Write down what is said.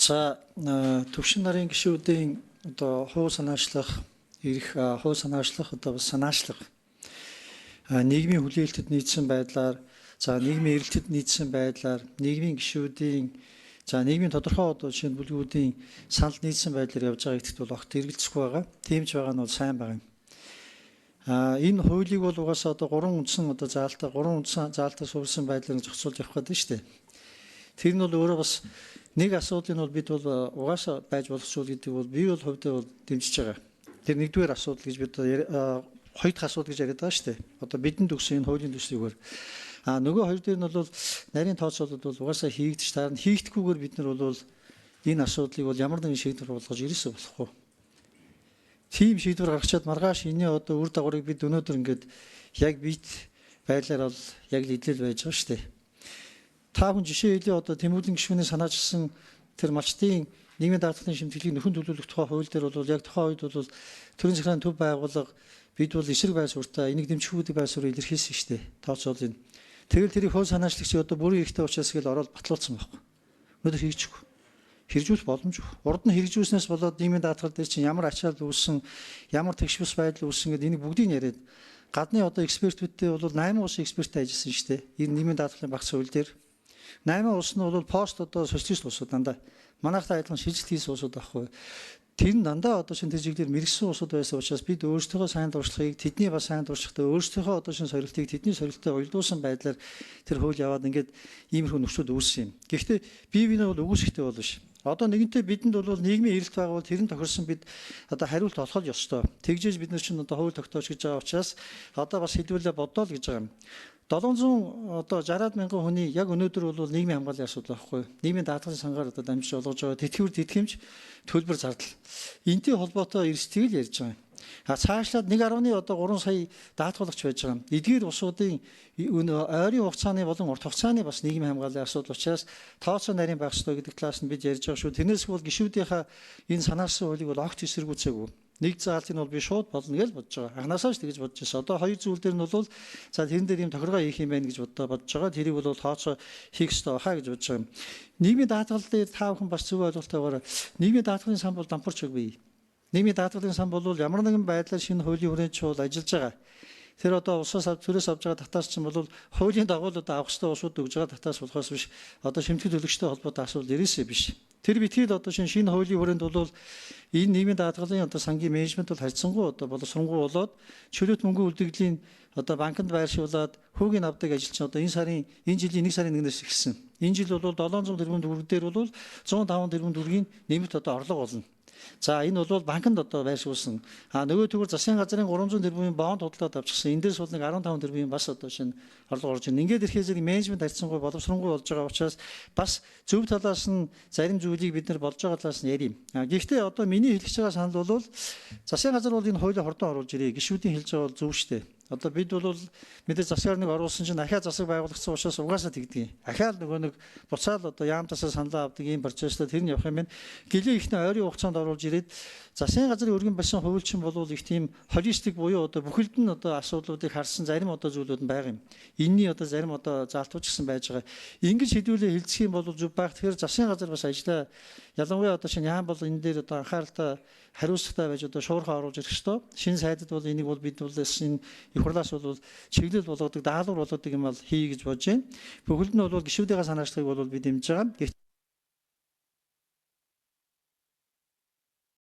За, төвшин нарын гишүүдийн одоо хууль санаачлах, эрх хууль санаачлах одоо бас санаачлах нийгмийн хүлээлтэд нийцсэн байдлаар, за нийгмийн эрэлтэд нийцсэн байдлаар, нийгмийн гишүүдийн, за нийгмийн тодорхой одоо шинэ бүлгүүдийн санал нийцсэн байдлаар явж байгаа гэдэгт бол огт эргэлзэхгүй байгаа. Тийм ч байгаа нь бол сайн байгаа юм. Энэ хуулийг бол угаасаа одоо гурван үндсэн одоо заалтаа, гурван үндсэн заалтаа суурьсан байдлаар зохицуулж явах гэдэг нь шүү дээ. Тэр нь бол өөрөө бас нэг асуудлыг нь бол бид бол угаасаа байж болох зүйл гэдэг бол би бол хувьдаа бол дэмжиж байгаа. Тэр нэгдүгээр асуудал гэж бид хоёр дахь асуудал гэж яриад байгаа шүү дээ. Одоо бидэнд өгсөн энэ хуулийн төслийгээр. Нөгөө хоёр дээр нь бол нарийн тооцоололд бол угаасаа хийгдэж таарна. Хийгдэхгүйгээр бид нар бол энэ асуудлыг бол ямар нэгэн шийдвэр болгож ирээсээ болохгүй. Тийм шийдвэр гаргачаад маргааш энэний одоо үр дагаврыг бид өнөөдөр ингээд яг бит байдлаар бол яг л идэл байж байгаа шүү дээ. Та хүн жишээ хэлье, одоо Тэмүүлэн гишүүний санаачилсан тэр малчдын нийгмийн даатгалын шимтгэлийг нөхөн төлөвлөх тухай хууль дээр бол яг тухайн үед бол төрийн захиргааны төв байгууллага бид бол эсрэг байр суурьтай энийг дэмжих байр суурь илэрхийлсэн шүү дээ. Тооцоолын. Тэгэл тэрийг хууль санаачлагч одоо бүрийн эрхтэй учраас гэл ороод батлуулсан байхгүй. Өнөөдөр хийчихгүй. Хэрэгжүүлэх боломжгүй. Урд нь хэрэгжүүлснээс болоод нийгмийн даатгал дээр чинь ямар ачаал үүссэн, ямар тэгш бус байдал үүссэн гэдэг энийг бүгдийг нь яриад гадны одоо экспертүүдтэй бол 8 улсын эксперттэй ажилласан шүү дээ. Энэ нийгмийн даатгалын багц хууль дээр 8 улс нь бол пост одоо социалист улсууд дандаа. Манайхтай адилхан шилжилт хийсэн улсууд байхгүй. Тэр нь дандаа одоо шинэ чиглэлээр мэргэсэн улсууд байсан учраас бид өөрсдийнхөө сайн туршлагыг тэдний бас сайн туршлагатай өөрсдийнхөө одоо шинэ сорилтыг тэдний сорилттой уялдуулсан байдлаар тэр хууль яваад ингээд иймэрхүү нөхцөл үүссэн юм. Гэхдээ бие биенээ бол үгүйсэхтэй бол биш. Одоо нэгэнтээ бидэнд бол нийгмийн эрэлт байгаа бол тэрэн тохирсон бид одоо хариулт олох ёстой. Тэгжээж бид нар чинь одоо хууль тогтоож гэж байгаа учраас одоо бас хэдүүлээ боддоо л гэж байгаа юм. 700 одоо 60 мянган хүний яг өнөөдөр бол нийгмийн хамгааллын асуудал байхгүй. Нийгмийн даатгалын сангаар одоо дамжиж олгож байгаа тэтгэвэр тэтгэмж төлбөр зардал. Энтэй холбоотой эрсдэлийг л ярьж байгаа юм. А цаашлаад 1.3 сая даатгалагч байж байгаа юм. Эдгээр улсуудын ойрын хугацааны болон урт хугацааны бас нийгмийн хамгааллын асуудал учраас тооцоо нарийн байх ёстой гэдэг талаас нь бид ярьж байгаа шүү. Тэрнээс бол гишүүдийнхаа энэ санаачсан хуулийг бол огт эсэргүүцээгүй. Нэг заалтыг нь бол би шууд болно гэж бодож байгаа. Анхнаасаа ч тэгж бодож байсан. Одоо хоёр зүйл дээр нь бол за тэрэн дээр ийм тохиргоо хийх юм байна гэж бодож байгаа. Тэрийг бол тооцоо хийх ёстой хаа гэж бодож байгаа юм. Нийгмийн даатгал дээр та бүхэн бас зөв ойлголтойгоор нийгмийн даатгалын сан бол дампуурч үгүй. Нийгмийн даатгалын сан бол ямар нэгэн байдлаар шинэ хуулийн хүрээнд чуул ажиллаж байгаа. Тэр одоо улсаас төрөөс авч байгаа татаас чинь бол хуулийн дагуу л одоо авах ёстой улсууд өгж байгаа татаас болохоос биш. Одоо шимтгэл төлөгчтэй холбоотой асуудал ерөөсөө биш. Тэр битгийд одоо шинэ хуулийн хүрээнд бол энэ нийгмийн даатгалын одоо сангийн менежмент бол харьцангуй одоо боловсронгуй болоод чөлөөт мөнгөн үлдэгдлийн одоо банкнд байршуулад хүүгийн авдаг ажил чинь одоо энэ жилийн 1 сарын 1-ээс эхэлсэн. Энэ жил бол 700 тэрбум төгрөг дээр бол 105 тэрбум төгрөгийн нэмэлт одоо орлого болно. За энэ бол банкнд одоо байршуулсан. Нөгөө төгөр засгийн газрын 300 тэрбумын бонд худалдаад авчихсан. Энэ дээрс бол нэг 15 тэрбумын бас одоо шинэ орлого орж ирнэ. Ингээд ирэхээс менежмент харьцангуй боловсронгуй болж байгаа учраас бас зөв талаас нь зарим зүйлийг бид нар болж байгаа талаас нь ярим. Гэхдээ одоо миний хэлж байгаа санал бол засгийн газар бол энэ хуулийг хурдан оруулж ирээ. Гишүүдийн хэлж байгаа бол зөв шүү дээ. Одоо бид бол мэдээ засгаар нэг оруулсан чинь ахиа засаг байгуулагдсан учраас угаасаа тэгдэг. Ахиа л нөгөө нэг буцаал одоо яамтасаа саналаа авдаг ийм процесстэй тэр нь явах юм байна. Гэлээ ихний ойрын хугацаанд оруулж ирээд засгийн газрын өргөн болсон хуульчин бол их тийм холистик буюу одоо бүхэлд нь одоо асуудлуудыг харсан зарим одоо зүйлүүд нь байгаа юм. Энийний одоо зарим одоо заалтууч гэсэн байж байгаа. Ингэж хэдүүлээ хилцэх юм бол зөв байх. Тэгэхээр засгийн газар бас ажиллаа ялангуяа одоо шинэ яам бол энэ дээр одоо анхааралтай хариуцлагатай байж одоо шуурхаа оруулж ирэх ёстой. Шинэ сайдад бол энийг бол бид бол энэ их хурлаас бол чиглэл болгодог, даалгавар болгодог юм бол хий гэж бодож байна. Бүхэлд нь бол гишүүдийнхээ санаачлагыг бол бид дэмжиж байгаа.